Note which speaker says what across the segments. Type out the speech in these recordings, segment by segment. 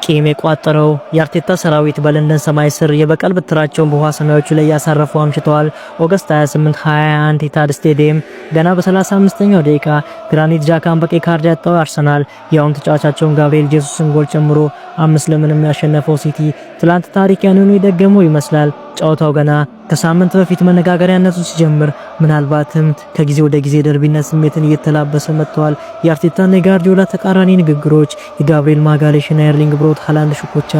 Speaker 1: ቂም የቋጠረው የአርቴታ ሰራዊት በለንደን ሰማይ ስር የበቀል በትራቸውን በውሃ ሰማያዎቹ ላይ ያሳረፉ አምሽተዋል። August 28 21 ኢቲሃድ ስቴዲየም ገና በ35ኛው ደቂቃ ግራኒት ጃካን በቀይ ካርድ ያጣው አርሰናል ያውም ተጫዋቻቸውን ጋብርኤል ጄሱስን ጎል ጨምሮ 5-0 ያሸነፈው ሲቲ ትላንት ታሪክ ያንኑ የደገመው ይመስላል። ጨዋታው ገና ከሳምንት በፊት መነጋገሪያነቱ ሲጀምር ምናልባትም ከጊዜ ወደ ጊዜ ደርቢነት ስሜትን እየተላበሰ መጥተዋል። የአርቴታና የጋርዲዮላ ተቃራኒ ንግግሮች፣ የጋብሪኤል ማጋሌሽና የኤርሊንግ ብሮት ሃላንድ ሽኩቻ፣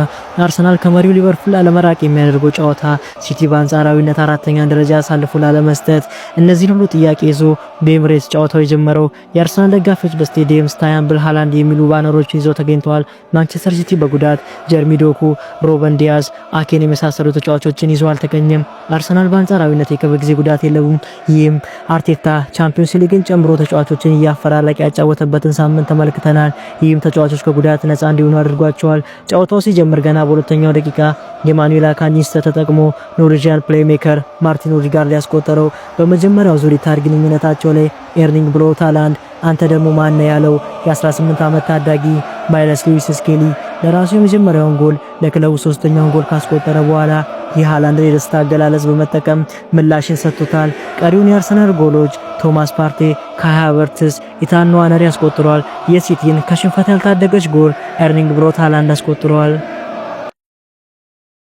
Speaker 1: አርሰናል ከመሪው ሊቨርፑል ላለመራቅ የሚያደርገው ጨዋታ፣ ሲቲ በአንጻራዊነት አራተኛን ደረጃ አሳልፎ ላለመስጠት፣ እነዚህን ሁሉ ጥያቄ ይዞ በኤምሬትስ ጨዋታው የጀመረው የአርሰናል ደጋፊዎች በስቴዲየም "Stay Humble ሃላንድ" የሚሉ ባነሮችን ይዘው ተገኝተዋል። ማንቸስተር ሲቲ በጉዳት ጀርሚ ዶኩ፣ ሩበን ዲያዝ፣ አኬን የመሳሰሉ ተጫዋቾችን ይዞ አልተገኘም። አርሰናል በአንጻራዊነት የቅርብ ጊዜ ጉዳት የለውም። ይህም አርቴታ ቻምፒዮንስ ሊግን ጨምሮ ተጫዋቾችን እያፈራረቀ ያጫወተበትን ሳምንት ተመልክተናል። ይህም ተጫዋቾች ከጉዳት ነፃ እንዲሆኑ አድርጓቸዋል። ጨዋታው ሲጀምር ገና በሁለተኛው ደቂቃ የማኑኤል አካንጂን ስህተት ተጠቅሞ Norwegian playmaker ማርቲን ኦዲጋርድ ያስቆጠረው በመጀመሪያው ዙር ኢቲሃድ ግንኙነታቸው ላይ ኤርሊንግ ብሮት ሃላንድ "አንተ ደግሞ ማነህ?" ያለው የ18 ዓመት ታዳጊ ማይለስ ሉዊስ ስኬሊ ለራሱ የመጀመሪያውን ጎል፣ ለክለቡ ሶስተኛውን ጎል ካስቆጠረ በኋላ የሃላንድን የደስታ አገላለጽ በመጠቀም ምላሽን ሰጥቶታል። ቀሪውን የአርሰናል ጎሎች ቶማስ ፓርቴ፣ ካይ ሃቨርትስ፣ ኢታን ንዋነሪ አስቆጥረዋል። የሲቲን ከሽንፈት ያልታደገች ጎል ኤርሊንግ ብሮት ሃላንድ አስቆጥረዋል።